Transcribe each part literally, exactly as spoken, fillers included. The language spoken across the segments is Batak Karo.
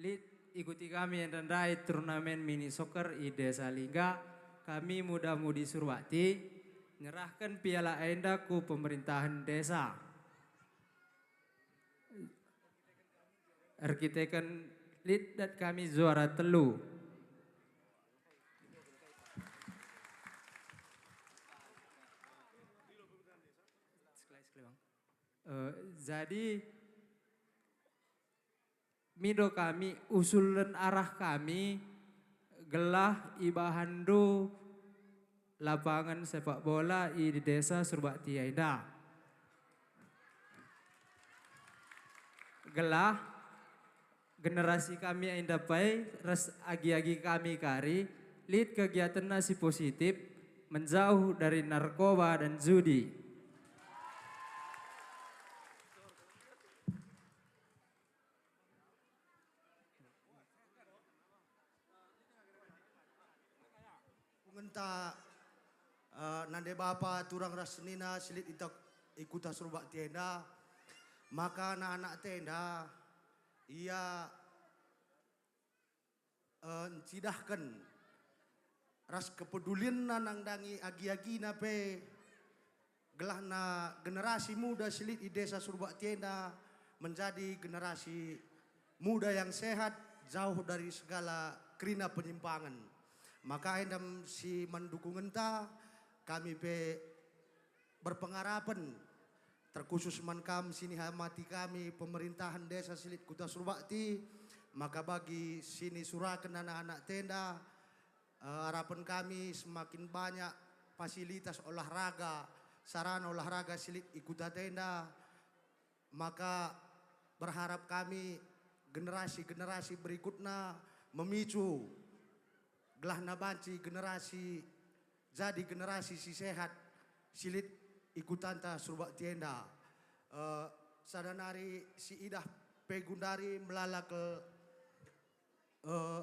Lit, ikuti kami enda ndai turnamen mini soccer i Desa Lingga. Kami muda-mudi Surbakti nyerahken piala enda ku pemerintahen desa. Erkiteken lit dat kami juara telu. Eh, jadi, mindo kami usulen arah kami gelah ibahanndu lapangen sepak bola i Desa Surbakti enda. Gelah generasi kami enda pe ras agi-agi kami kari lit kegiatenna si positif, menjauh dari narkoba dan judi. Ngenta, eh, nande bapa, turang ras senina si lit i ta-, i kuta Surbakti enda, maka anak-anak enda, ia, eh, ncidahken ras kepedulinna nandangi agi-agina pe, gelahna generasi muda si lit i Desa Surbakti enda menjadi generasi muda yang sehat, jauh dari segala kerina penyimpangan. Maka enda me si man dukungenta, kami pe berpengharapen, terkhusus man kam si nihamati kami, pemerintahen Desa si lit Kuta Surbakti, maka bagi si nisuraken anak-anak enda, eh, harapen kami semakin banyak fasilitas olahraga, sarana olahraga si lit i kuta enda, maka berharap kami generasi-generasi berikutna memicu gelahna banci generasi, jadi generasi si sehat, si lit i kutanta Surbakti enda. Eh, sada nari si idah pe gundari melala kal, eh,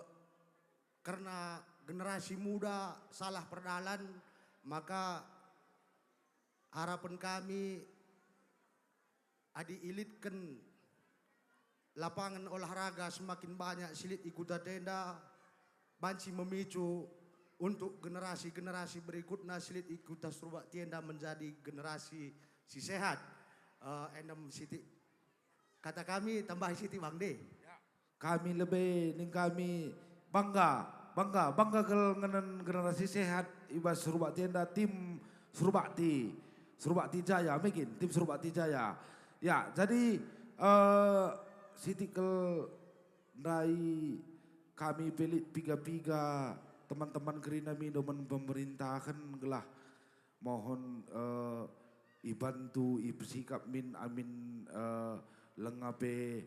kerna generasi muda salah perdalan, maka harapen kami adi ilitken lapangen olahraga semakin banyak si lit i kuta enda, banci memicu untuk generasi-generasi berikutna si lit i kuta Surbakti enda menjadi generasi si sehat. Eh, enda me sitik kata kami, tambahi sitik, Bang, deh. Ya. Kami lebe ning kami bangga, bangga, bangga kal ngenen generasi sehat i bas Surbakti enda, tim Surbakti, Surbakti Jaya, mungkin tim Surbakti Jaya. Ya, jadi, eh, sitik kal ndai kami pe lit piga-piga teman-teman kerina mindo man pemerintahen gelah mohon, eh, ibantu, ipesikap min amin, eh, lenga pe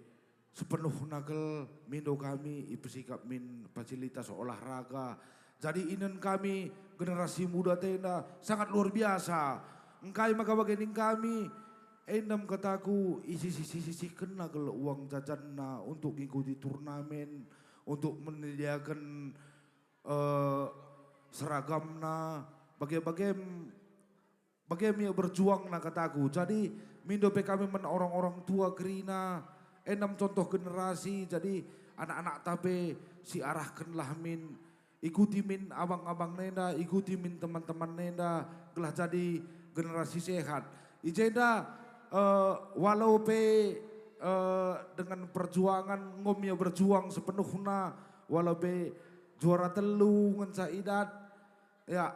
sepenuhna kal mindo kami ipesikap min fasilitas olahraga. Jadi inen kami generasi muda enda sangat luar biasa. Engkai maka bage ning kami, enda me kataku, isisih-sisihkenna kal uang jajanna untuk ngikuti turnamen, untuk menyediaken, eh, seragamna, bage-bage, bage me ia berjuangna kataku. Jadi, mindo pe kami man orang-orang tua kerina, enda me contoh generasi, jadi anak-anakta pe siarahkenlah min, ikuti min abang-abang nenda, ikuti min teman-teman nenda, gelah jadi generasi sehat. I jenda, eh, walau pe, eh, dengan perjuangan, enggo me ia berjuang sepenuhna, walau pe juara telu ngenca idat, ya,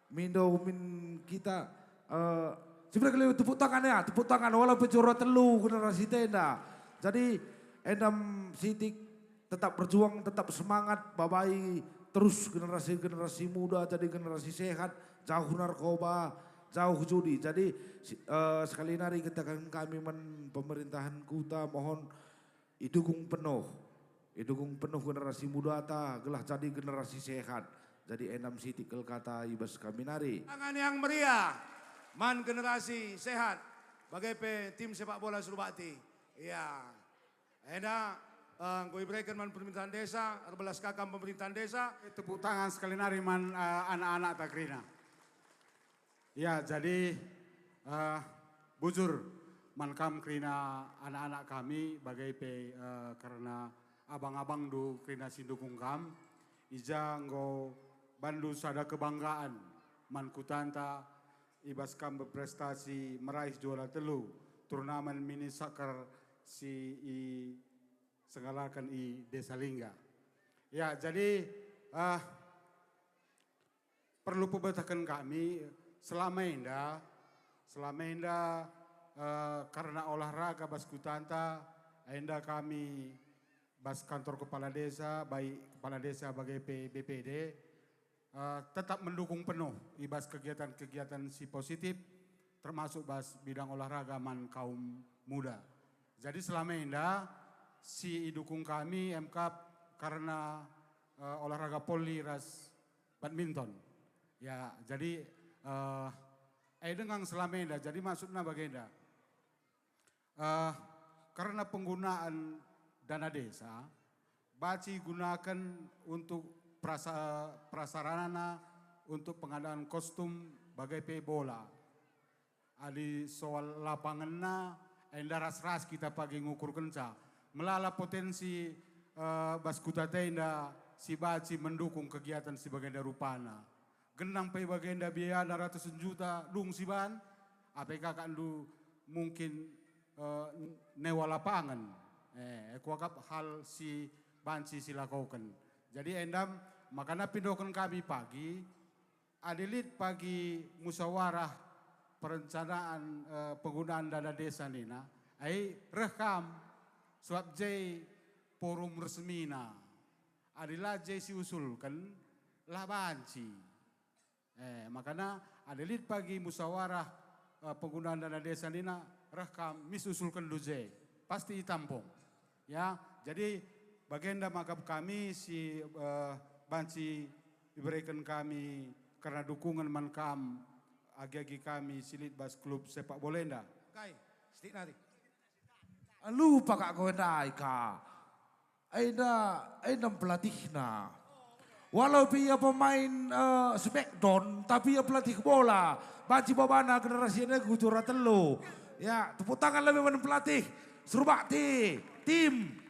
mindo min kita, eh, si bere kali tepuk tangan ya, tepuk tangan, walau pe juara telu generasita enda. Jadi, enda me sitik, tetap berjuang, tetap semangat, babai terus generasi-generasi muda jadi generasi sehat, jauh narkoba, jauh judi. Jadi, si-, eh, sekali nari kataken kami man pemerintahen kuta, mohon idukung penuh, idukung penuh generasi mudata gelah jadi generasi sehat. Jadi enda me sitik kal kata i bas kami nari. Tangan yang meriah man generasi sehat, bage pe tim sepak bola Surbakti. Ya. Enda, eh, enggo ibereken man pemerintahan desa, erbelas ka kam pemerintahan desa. Tepuk tangan sekali nari man, eh, anak-anakta kerina. Ya, jadi, eh, bujur man kam kerina anak-anak kami, bage pe, eh, kerna abang-abangndu kerina si ndukung kam, i ja enggo bandu sada kebanggaan man kutanta i bas kam berprestasi meraih juara telu turnamen mini soccer si iselenggaraken i Desa Lingga. Ya, jadi, eh, perlu pebetahken kami, selama enda, selama enda, eh, karena olahraga bas kutanta, enda kami bas kantor kepala desa, baik kepala desa bage pe B P D, eh, tetap mendukung penuh i bas kegiatan-kegiatan si positif, termasuk bas bidang olahraga man kaum muda. Jadi selama enda si idukung kami M K A P karena, eh, olahraga voli ras badminton. Ya, jadi, eh, eh, dengang selama enda, jadi maksudna bagenda. Eh, karena penggunaan dana desa, banci gunaken untuk perasa-, prasarana untuk pengadaan kostum bage pe bola. Adi soal lapangenna, enda ras-ras kita pagi ngukurkenca. Melala potensi, eh, bas kuta enda si banci mendukung kegiatan si bagenda rupana. Genang pe bagenda biayana ratusen juta dung siban, ape kakakndu mungkin, eh, newa lapangen. Eh, kuakap hal si banci silakoken. Jadi endam, makana pindoken kami pagi, adi lit pagi musyawarah perencanaan, eh, penggunaan dana desa nina, ai reh kam, sebab je forum resmina. Adi la je siusulken, la banci. Eh, makana adi lit pagi musyawarah, eh, penggunaan dana desa nina, reh kam mis usulkenndu je, pasti itampung. Ya, jadi bagenda maka kami si, eh, banci ibereken kami kerna dukungen man kam agi-agi kami si lit bas klub sepak bola enda. Kai, sitik nari. Lupa kak kau ndai ka. Enda, enda pelatihna. Walau pe ia pemain, eh, smackdown, tapi ia pelatih bola. Banci babana generasi enda ku juara telu. Ya, tepuk tangan lebih man pelatih. Serbuk ti, tim.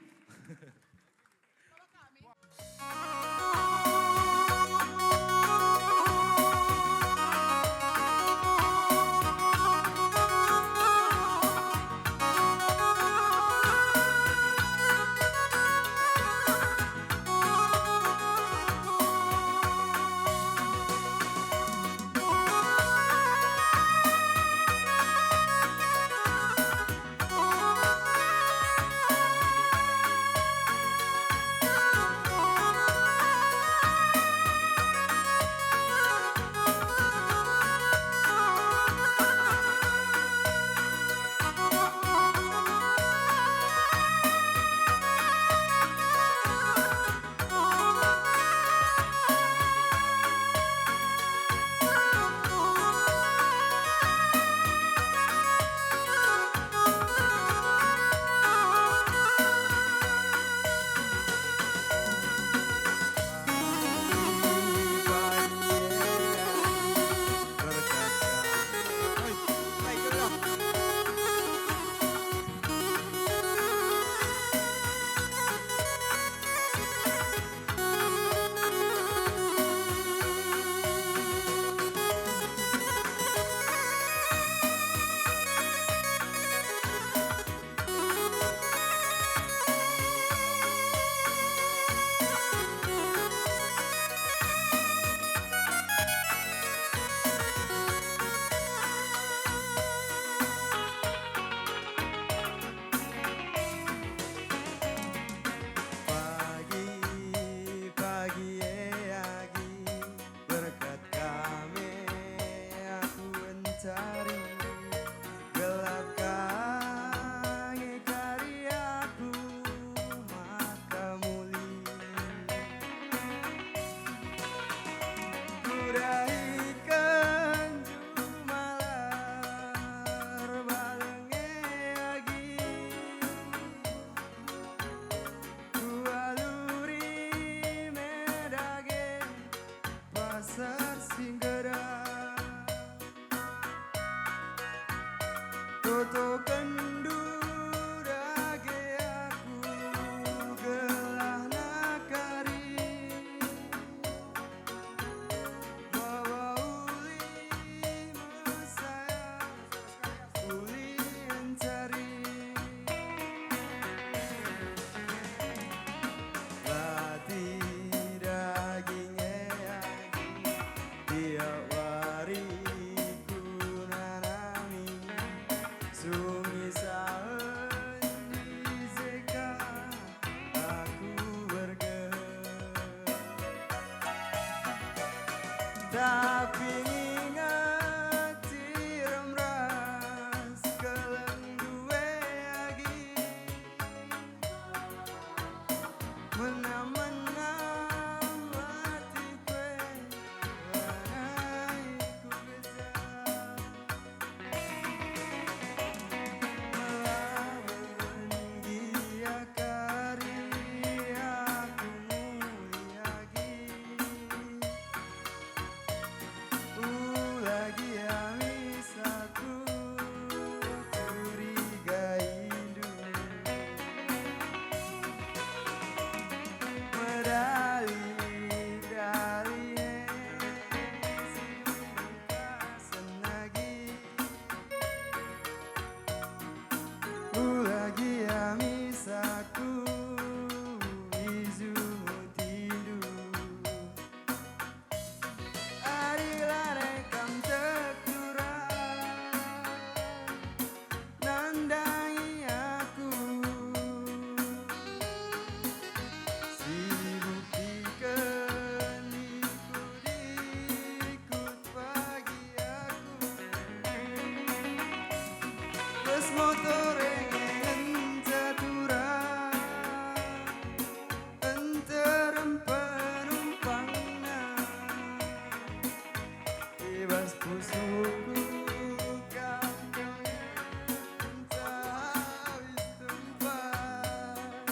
Pagi, pagi e agi, berkat kame aku encari, gelap kange kari aku maka muli. Kudahiken jumala erbaleng e agi. Kualuri me dage pasar si nggeda. Totokenndu dage aku gel- Tapi nginget si rem ras keleng due agi, menam-menam latih pe lanai kukejar. Melawen gia kari aku muli agi. Ula gia mis aku curigaindu. Medali-dali e si mengkasen agi. Ula gia mis aku ijungutindu. Adi lanai kam tek turang nandangi aku, si buktiken ikut-ikut pagi aku. Bas motor e ngenca turang, nterem penumpangna. I bas pusuhku kam ngenca habis tempat.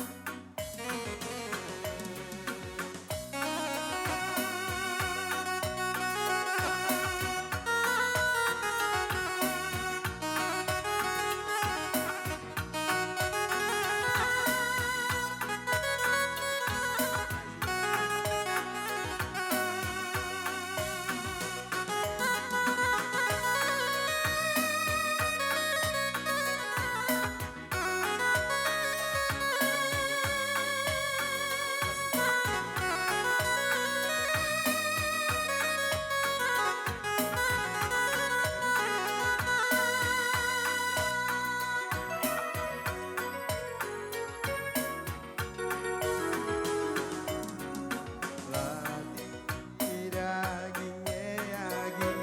Latih i daging e agi,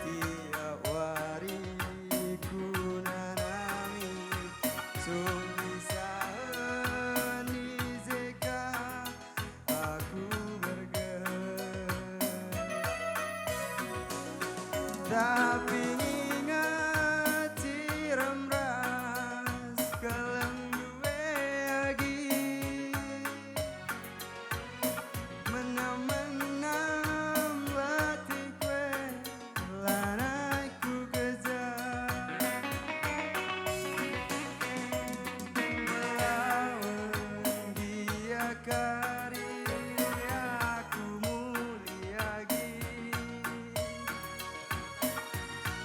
tiap wari kunanami, sunggi sahen i je ka aku bergeher. Tapi nginget si rem ras keleng due agi. Menam-menam latihku e, lanai kukejar. Melawen gia kari aku muli agi.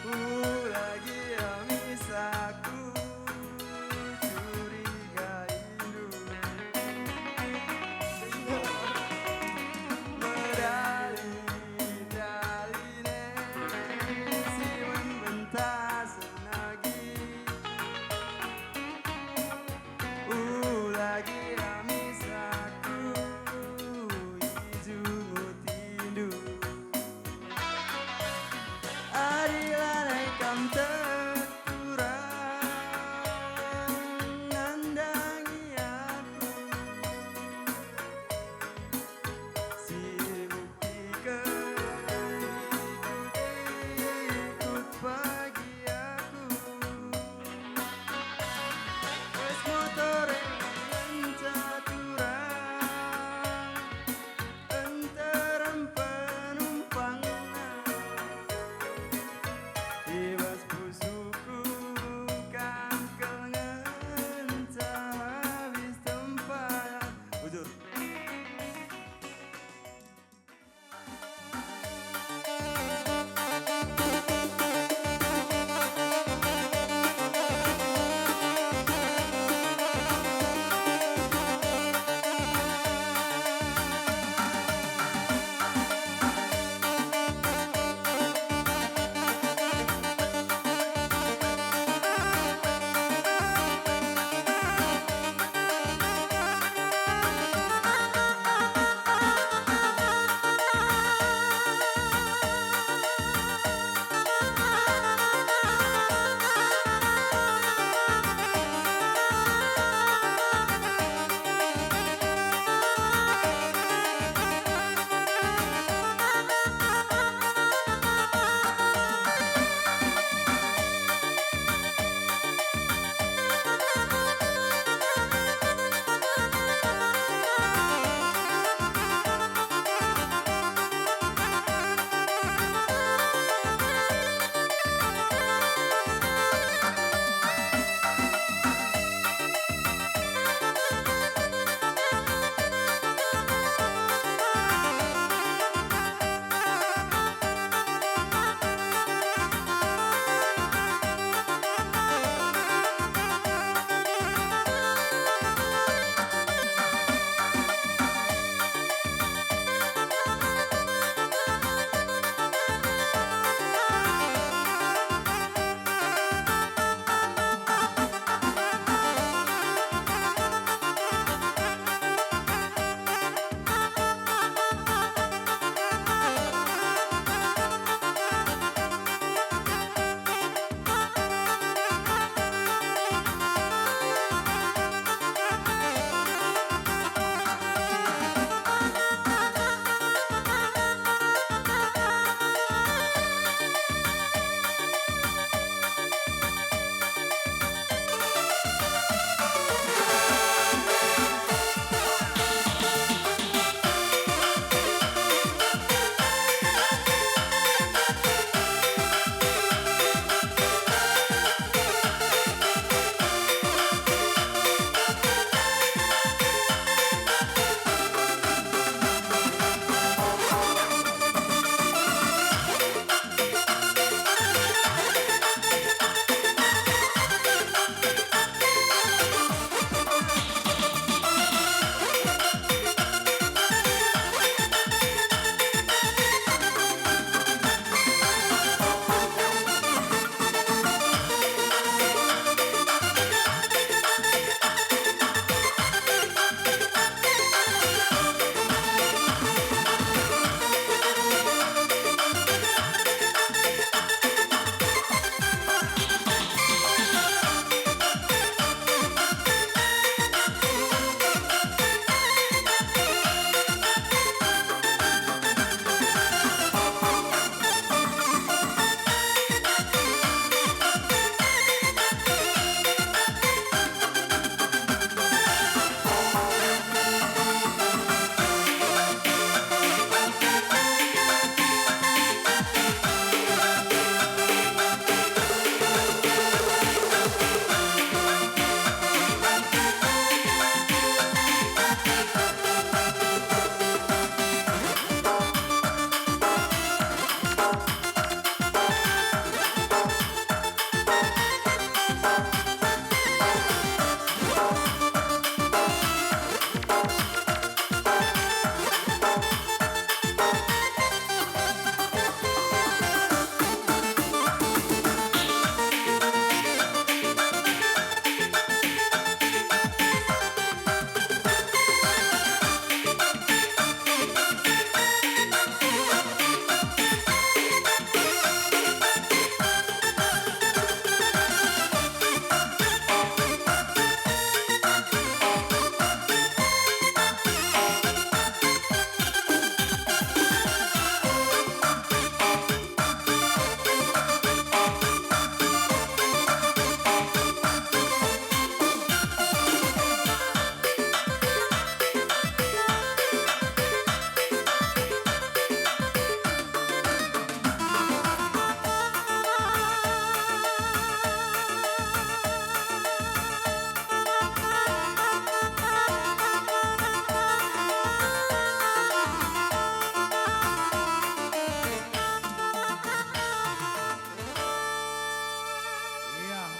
Ula gia mis aku curigaindu. Medali-dali e si mbenbentasen agi. Ula gia mis aku ijungutindu. Adi lanai kam tek turang nandangi aku, si buktiken ikut-ikut pagi aku. Bas motor e ngenca turang, nterem penumpangna. I bas pusuhku kam kal ngenca habis tempat. Bujur.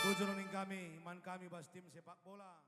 Bujur ning kami, man kami bas tim sepak bola.